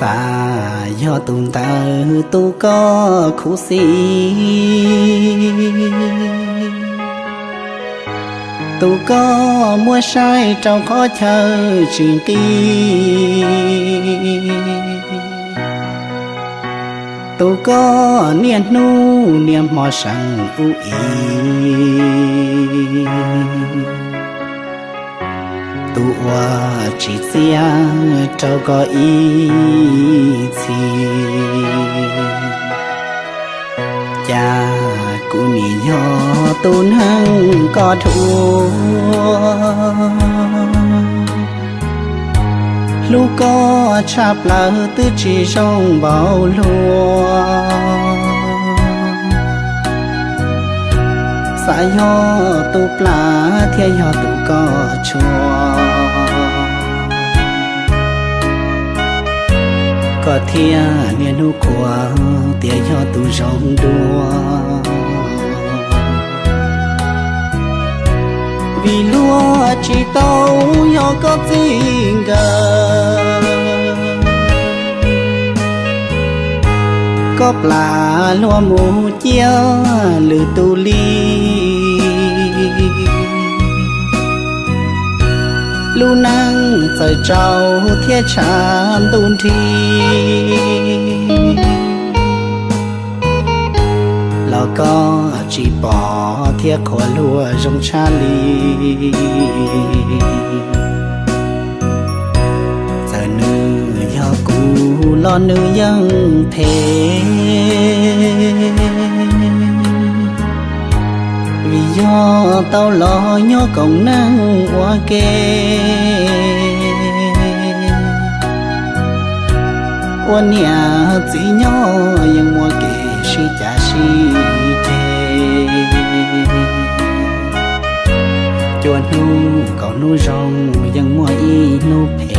Xav yog tus ntawd tus koj khuv xim, tus koj muab saib rau qhov chaw tsis nqig, tus koj niaj hnub niaj hmo seem ub ib, tus uas tsis txiaj rau koj ib txhis. Cas kuv nim yog tus neeg koj dhuav, hlub koj tshaj plaws twb tsis zoo npaum luag. Xav yog tus plam thiab yog tus koj tshua, koj thiaj niaj hnub qhuas tias yog tus zoo dua. Vim luag tsis tau yog koj txij nkawm, koj plam luag mus cia lwm tus li. Lub neej txawm tsaus thiab tshav ntuj nrig, los koj tsis pom thiab qhuas luag zoo tshaj li. Txawm nws yog kuv los nws yeej phem, vim yog tau los nyob koom neej ua ke. Ua niam txiv nyob yeej muaj kev sib cav sib ceg, cua hnub kaum hnub zoo yeej muaj ib hnub phem.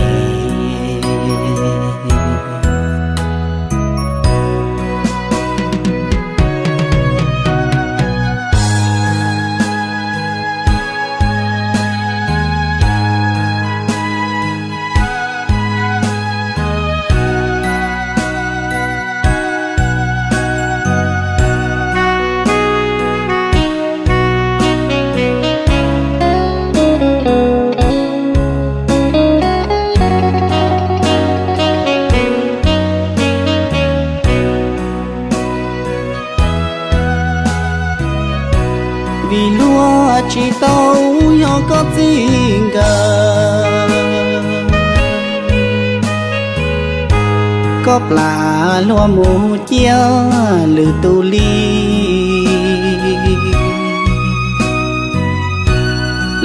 Vim luag tsis tau yog koj txij nkawm, koj plam luag mus cia lwm tus li.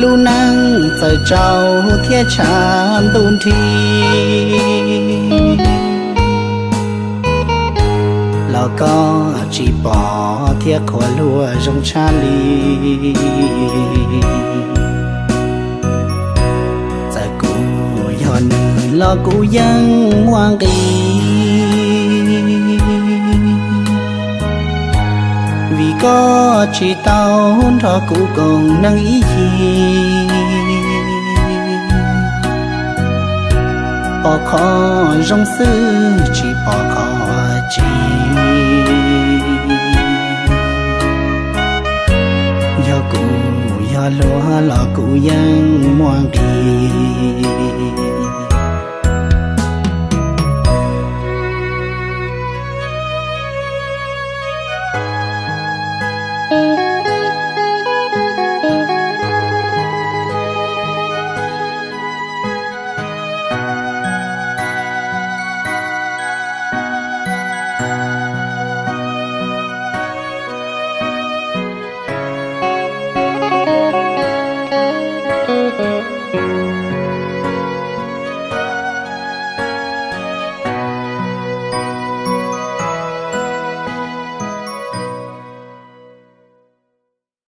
Lub neej txawm tsaus thiab tshav ntuj nrig, los koj tsis pom thiab qhuas luag zoo tshaj li. Txawm kuv yog nws los kuv yeej muaj nqis, vim koj tsis tau nrog kuv koom neej ib yig. Pom qhov zoo xwb tsis pom qhov tsis, yog kuv yog luag los kuv yeej muaj nqis.